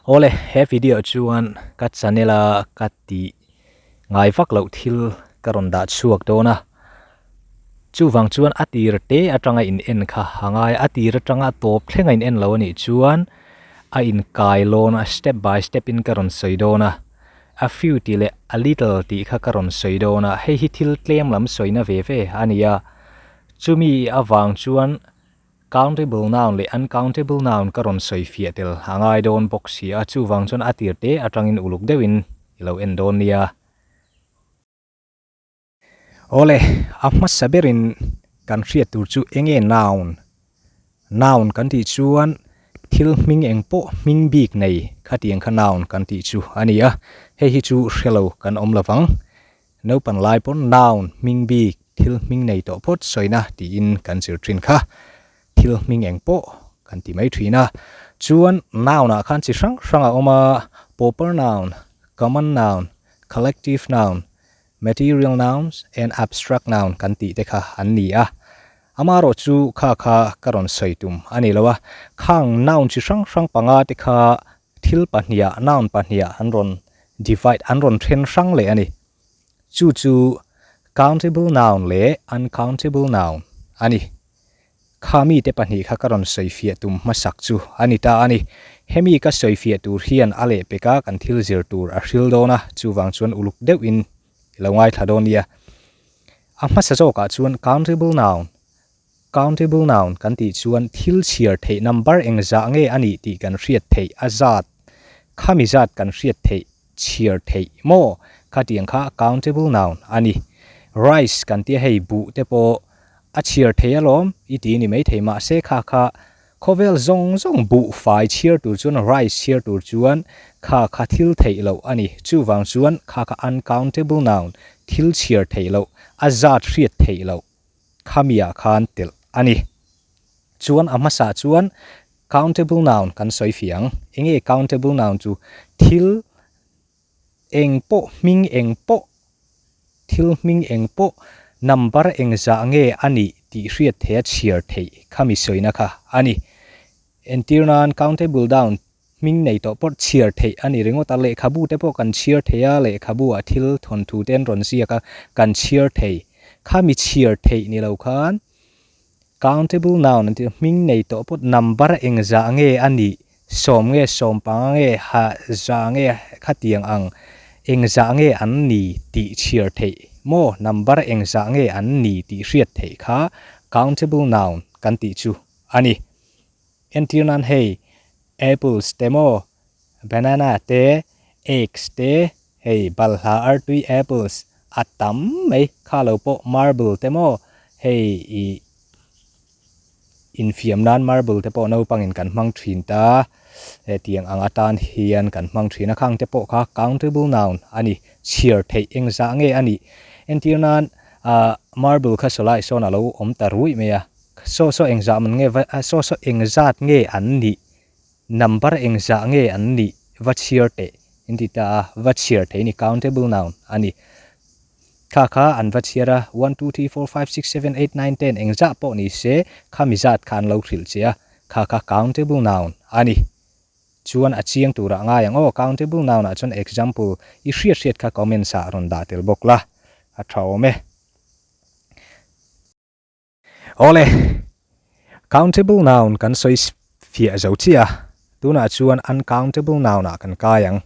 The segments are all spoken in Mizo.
Awle, he video chuan ka channel a ka tih ngai vak loh thil ka rawn dah chhuak dawn a. Chuvang chuan a tir te atanga in en kha a ngai a, a tir atanga tawp thleng a in en lo a nih chuan a inkai lawn a, step by step in ka rawn sawi dawn a. A few tih leh a little tih kha ka rawn sawi dawn a, hei hi thil tlem lam sawina ve ve a ni a. Chumi avang chuan countable noun leh uncountable noun ka rawn sawi fiah tel a ngai dawn bawk si a, chuvang chuan a tir te atangin uluk deuhin i lo en dawn nia. Awle, a hmasa berin kan hriat tur chu eng nge noun? Noun kan tih chuan thil hming eng pawh hming bik nei khatiang kha noun kan tih chu a ni a, hei hi chu hre lo kan awm lo vang. Naupan lai pawn noun hming bik thil hming nei tawh phawt sawina tiin kan zir thin kha. Thil hming eng pawh kan ti mai thin a. Chuan noun ah khan chi hrang hrang a awm a, proper noun, common noun, collective noun, Material nouns and abstract noun kan tih te kha an ni a. Amaherawh chu kha kha ka rawn sawi tum a ni lo a. Khang noun chi hrang hrang panga te kha thil pahniha, noun pahniha an rawn divide, an rawn then hrang leh a ni. Chu chu countable noun leh uncountable noun a ni. Kha mite pahnih kha ka rawn sawifiah tum hmasak chu a ni ta a ni. Hemi ka sawifiah tur hian a lehpeka kan thil zir tur a hril dawn a, chuvang chuan uluk deuhin i lo ngaithla dawn nia. A hmasa zawkah chuan countable noun, countable noun, kan tih chuan thil chhiar theih number engzah nge a nih tih kan hriat theih a zat, khami zat kan hriat theih chhiar theih maw? Khatiang kha countable noun a ni. Rice kan tia hei buh te pawh a chhiar thei alawm i ti ni maithei mahse kha kha khawvel zawng zawng buh fai chhiar tur chuan rice chhiar tur chuan kha kha thil theih loh a ni. Chuvang chuan kha kha uncountable noun thil chhiar theih loh a zat hriat theih loh khamiah khan telh a ni. Chuan a hmasa chuan Countable noun kan sawi fiang. Enge countable noun chu? Thil eng pawh, hming eng pawh, thil hming eng pawh, number engzah nge a nih tih hriat theia chhiar theih khami sawina kha a ni. Entir nan countable noun hming nei tawh pawh chhiar theih a ni ringawt a, lehkhabu te pawh kan chhiar thei a, lehkhabu ah thil thawnthu te an rawn ziak a, kan chhiar thei. Khami chhiar theih ni lo khan Countable noun an tih hming nei tawh pawt number engzah nge a nih, sawm nge sawm panga nge ha za nge khatiang ang engzah nge an ni tih chhiar theih maw number engzah nge an ni tih hriat theih kha countable noun kan tih chu a ni. Entir nan hei apples te maw banana te eggs te hei balhla artui apples a tam mai kha lo pawh marble te maw hei ih infiam nan marble te pawh naupangin kan hmang thin ta hetiang ang atan hian kan hmang thin a khang te pawh kha countable noun a ni chhiar theih engzah nge a nih entir nan ah marble kha sawlai sawn a lo awm ta ruih mai a saw saw engzah man nge va saw saw engzat nge an nih Number engzah nge an nih va chhiar teh in ti ta a, va chhiar thei ni, countable noun a ni. Kha kha an va chhiar a, one, two, three, four, five, six, seven, eight, nine, ten engzah pawh ni se khami zat kha an lo hrilh che a, kha kha countable noun a ni. Chuan a chiang turah ngai ang aw, countable noun ah chuan example i hriat hriat kha comments ah rawn dah tel bawk la, a tha awm e. Awle, countable noun kan sawi fiah zo chiah a, tunah chuan uncountable noun ah kan kai ang.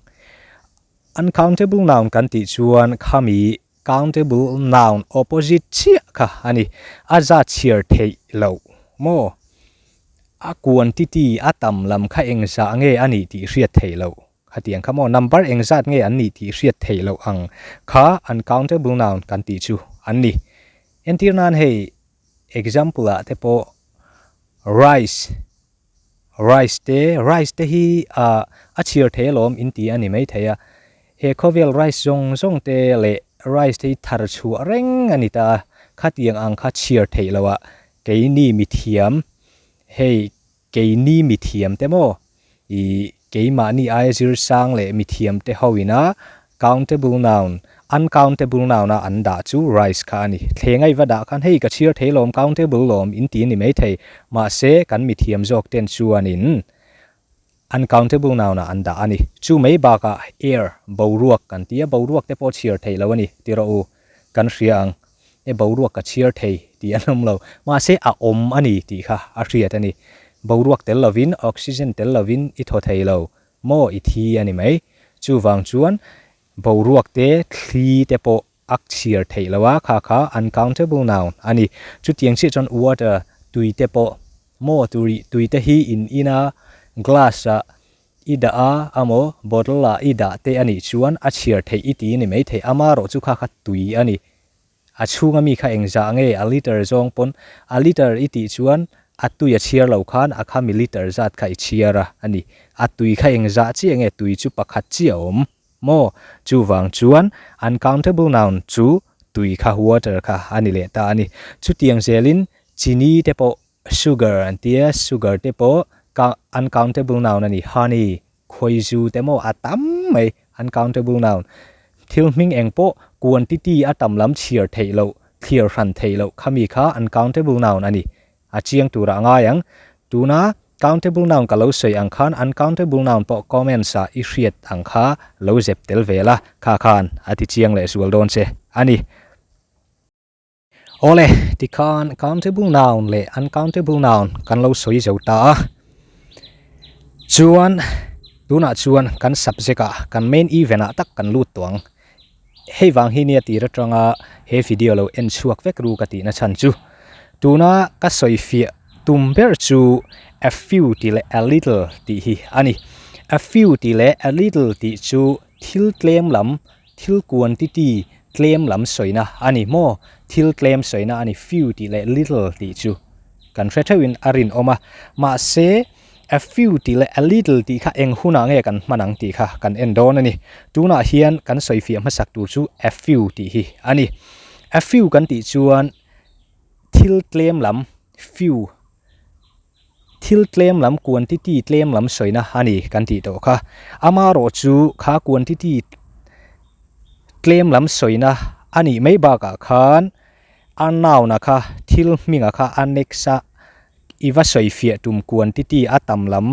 Uncountable noun kan tih chuan khami countable noun opposite chiah kha a ni. A zat chhiar theih loh maw? A quantity, a tam lam kha engzah nge a nih tih hriat theih loh. Khatiang kha maw number engzat nge an nih tih hriat theih loh ang kha uncountable noun kan tih chu an ni. Entir nan hei example ah te pawh rice, rice te, rice te hi ah a chhiar thei alawm in ti a ni mai thei a. He khawvel rice zawng zawng te leh rice te hi thar chhuah reng a ni ta a, khatiang ang kha chhiar theih loh ah keini mithiam hei Keini mithiam te maw? I keimahni aia zir sang leh mithiam te ho ina countable noun, uncountable noun a an dah chu rice kha a ni. Thleng a i va dah khan hei ka chhiar thei lawm countable lawm in ti a ni maithei. Mahse kan mithiam zawk ten chuanin. Uncountable noun ah an dah a ni. Chu mai bakah air, boruak kan ti a, boruak te pawh chhiar theih lo a ni ti rawh u, kan hria ang. E boruak ka chhiar thei tih an awm lo. Mahse a awm a ni tih kha a hriat a ni. Boruak tel lovin, oxygen tel lovin i thaw thei lo maw i thi a ni mai. Chuvang chuan boruak te, thli te pawh a chhiar theih lo a, kha kha uncountable noun a ni. Chutiang chiah chuan water, tui te pawh maw tui tui te hi in in a, glass ah i dah a amaw bottle ah i dah te a nih chuan a chhiar theih i ti a ni maithei. Amarawh chu kha kha tui a ni. A chhunga mi kha engzah nge a liter zawng pawn a liter i tih chuan a tui a chhiar lo khan a kha mi liter zat kha i chhiar a a ni. A tui kha engzah chiah nge tui chu pakhat chiah a awm maw? Chuvang chuan uncountable noun chu tui kha water kha a ni leh ta a ni. Chutiang zelin chini te pawh sugar an tia sugar te pawh uncountable noun a ni honey Khawizu te maw a tam mai, uncountable noun. Thil hming eng pawh quantity a tam lam chhiar theih loh, thliar hran theih loh khami kha uncountable noun a ni. A chiang turah a ngai ang. Tuna countable noun ka lo sawi ang khan uncountable noun pawh comments ah i hriat ang kha lo zep tel ve la, kha khan a ti chiang leh zual dawn che a ni. Awle, tikhan countable noun leh uncountable noun kan lo sawi zo ta a. Chuan tunah chuan kan subject ah kan main event ah tak kan lut tawh ang. Hei vang hi nia tir atanga he video lo en chhuak vek ru ka tihna chhan chu. Tuna ka sawi fiah tum ber chu a few tih leh a little tih hi a ni. A few tih leh a little tih chu thil tlem lam Thil quantity tlem lam sawina a ni maw? Thil tlem sawina a ni few tih leh little tih chu kan hre theuhin a rinawm a. Mahse, a few tih leh a little tih kha eng hunah nge kan hman ang tih kha kan en dawn a ni. Tunah hian kan sawifiah hmasak tur chu a few tih hi a ni. A few kan tih chuan thil tlem lam, few, Thil tlem lam quantity tlem lam sawina a ni kan tih tawh kha. Amarawh chu kha quantity tlem lam sawina a nih mai bakah khan a noun a kha thil hminga kha a next a i va sawifiah tum quantity a tam lam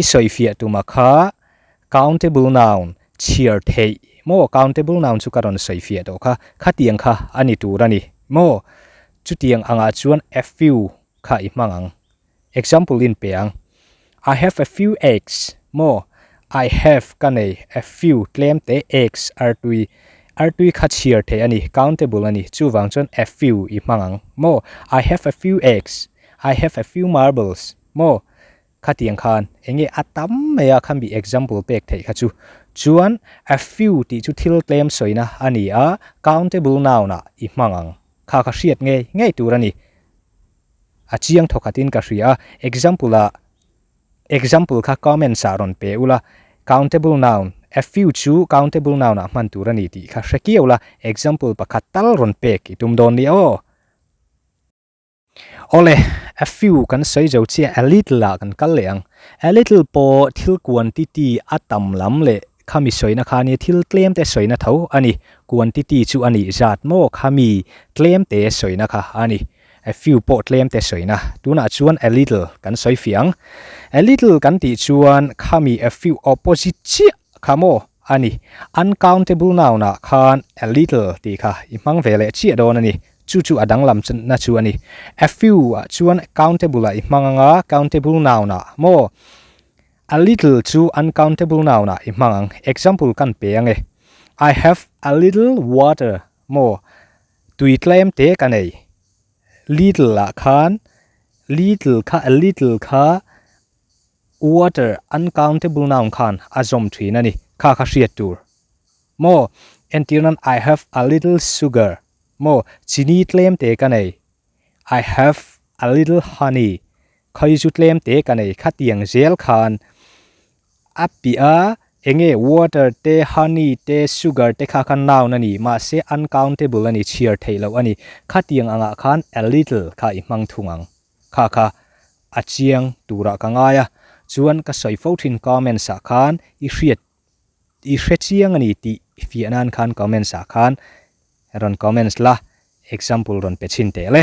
i sawifiah tuma kha countable noun chhiar theih maw countable noun chu ka rawn sawifiah tawh kha khatiang kha a ni tur a ni maw chutiang angah chuan a few kha i hmang ang. Example in pe ang. I have a few eggs. Maw? I have ka nei a few tlem te eggs artui. Artui kha chhiar theih a ni, countable a ni. Chuvang chuan a few i hmang ang. Maw? I have a few eggs. I have a few marbles. Maw? Khatiang khan enge a tam mai a khami example pek theih kha chu. Chuan a few tih chu thil tlem sawina a ni a, countable noun ah i hmang ang. Kha kha hriat ngei ngei tur a ni. A chiang thawkhatin ka hria a, example ah example kha comments ah rawn pe ula, countable noun, a few chu countable noun ah hman tur a ni tih kha hre kiau la, example pakhat tal rawn pek i tum dawn nia aw. Awle, a few kan sawi zo chiah a little ah kan kal leh ang. A little pawh thil quantity a tam lam leh Khami sawina kha nia thil tlem te sawina tho a ni. Quantity chu a nih zat maw khami tlem te sawina kha a ni. A few pawh tlem te sawina. Tunah chuan a little kan sawi fiah ang. A little kan tih chuan khami a few opposite chiah kha maw a ni. Uncountable noun ah khan a little tih kha i hmang ve leh chiah dawn a ni. Chu chu a danglam na chu a ni. A few ah chuan countable ah i hmang anga countable noun ah maw. A little chu uncountable noun ah i hmang ang. Example kan pe ang e. I have a little water maw? Tui tlem te ka nei. Little ah khan little kha a little kha water uncountable noun khan a zawm thin a ni. Kha kha hriat tur. Maw? Entir nan I have a little sugar maw? Chini tlem te ka nei. I have a little honey, khawi chu tlem te ka nei khatiang zel khan a piah a, enge water te honey te sugar te kha kha noun a ni mahse uncountable a ni chhiar theih loh a ni khatiang angah khan a little kha i hmang thung ang kha kha a chiang turah ka ngai a chuan ka sawi fo thin comments ah khan i hriat I hre chiang a ni tih fiah nan khan comments ah khan rawn comments la, example rawn pe chhin teh le.